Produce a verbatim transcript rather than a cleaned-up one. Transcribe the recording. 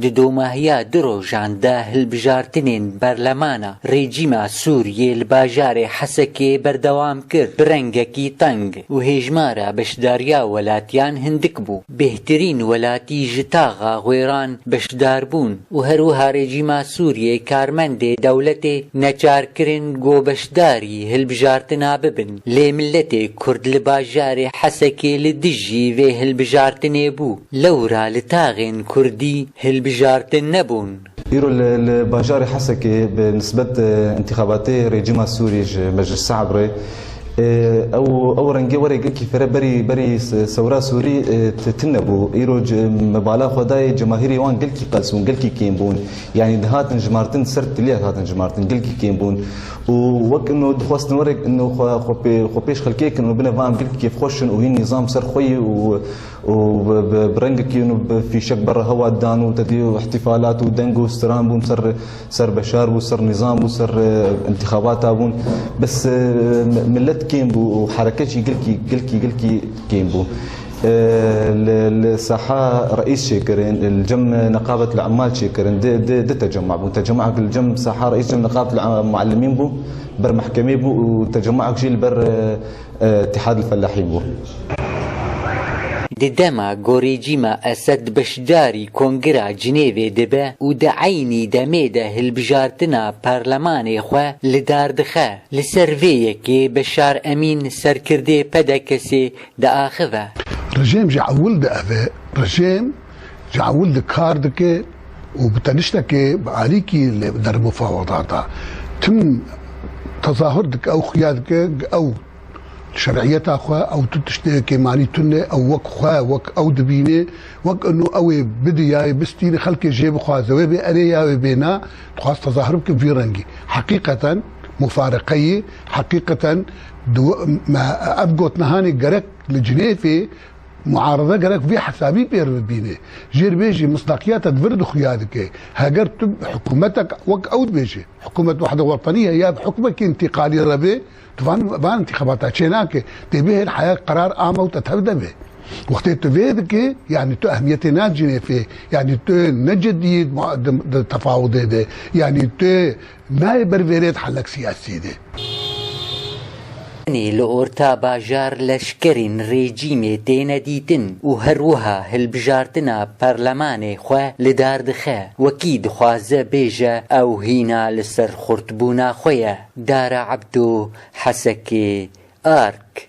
Di domahiya du rojan de hilbijartinên berlemana rejîma Sûriyê li bajarê Hesekê berdewam kir, bi rengekî teng û hêjmara beşdariya welatiyan hindik bû. Bêhtirîn welatî ji taxa xwêran beşdar bûn û her wiha rejîma Sûriyê karmendê dewletê neçar kirin ku beşdarî hilbijartina bibin. Lê miletê Kurd li bajarê Hesekê li dijî vê hilbijartinê bû. Lewra li taxên Kurdî hilbijartin nebûn. Îro li, li bajarê Hesekê bi nisbet, e, întîxabatê rejîma Sûrî ji Meclisa Ebrê, e, ew, ew rengê werê gelkî fere berî, berî se-, sewra Sûrî, e, ti-, tune bû. Îro ci-, me bala xwe dayê cemahîrê wan gelkî qels bûn, gelkî kêm bûn. Yanî dihatin jimartin, ser tiliya dihatin jimartin, gelkî kêm bûn. Û wek ino dixwestin werek ino xwe, xwe pê, xwe pêş xelkê kin û bine van gelkî kêfxweş in û hîn nîzam ser xwe yî û û bi, bi, bi rengekî û bi fîşek berre hewa dan û te dî ihtifalat û deng û stran bûn ser, ser beşar bû, ser nîzam bû, ser, e, întîxabata bûn. Bes, e, mi-, milet kêm bû û hereket jî gelkî, gelkî, gelkî kêm bû. E, li, li saha reîs çêkirin, li cem neqabet li emal çêkirin, di, di, di tecemma bûn. Tecemma li cem saha reîs cem neqabet li muallimîn bû, ber mehkemê bû û tecemma jî li ber, e, e, Îtîhad el-Fellahîn bû. Di dema ku rejîma Esed beşdarî Kongira Cinêvê dibe û di eynî demê de hilbijartina parlemanê xwe li dar dixe, li ser vê yekê Beşar Emîn serkirdê P D K'ê diaxive. Rejîm ji ewil dieve, rejîm ji ewil di kar dike û bi teniştekê bi alîkî li der mufawedata. Tim tezahur dike, ew xuya dike, ew şer'iyeta xwe, ew tu tiştê kêmanî tune, ew wek xwe, wek ew dibîne, wek ino ew ê bidiyayê, bistîne, xelkê jê bixwaze, wê bê erê ya wê bê na, dixwaz tezahur bike vî rengî. Heqîqeten mufareqeyî, heqîqeten du-, me, ev gotnehanê gerek li Cinêvê muarede gerek vê hesabî pê re bibîne. Jêr bêjî misdaqiyeta di vir de xuya dike. Heger tu hikûmetek wek ew dibêje, hikûmet wehde wetenî ye ya bi hikûmekî întîqalî re bê, tu van, van întîxabata çênake. Tê bihêl heya qerar ame û te tev de bê. Wextê tu vê dikê, yanî tu ehmiyetê nadî Cinêvê, yanî tu ne cidî di, di tefawudê de, yanî tu nayê ber vê rê di helek siyasî de. Tenê li orta bajar leşkerên rejîmê têne dîtin û her wiha hilbijartina parlemanê xwe li dar dixe. Wekî dixwaze bêje ew hîna li ser xurtbûna xwe ye. Dara Ebdo, Hesekê, Ark.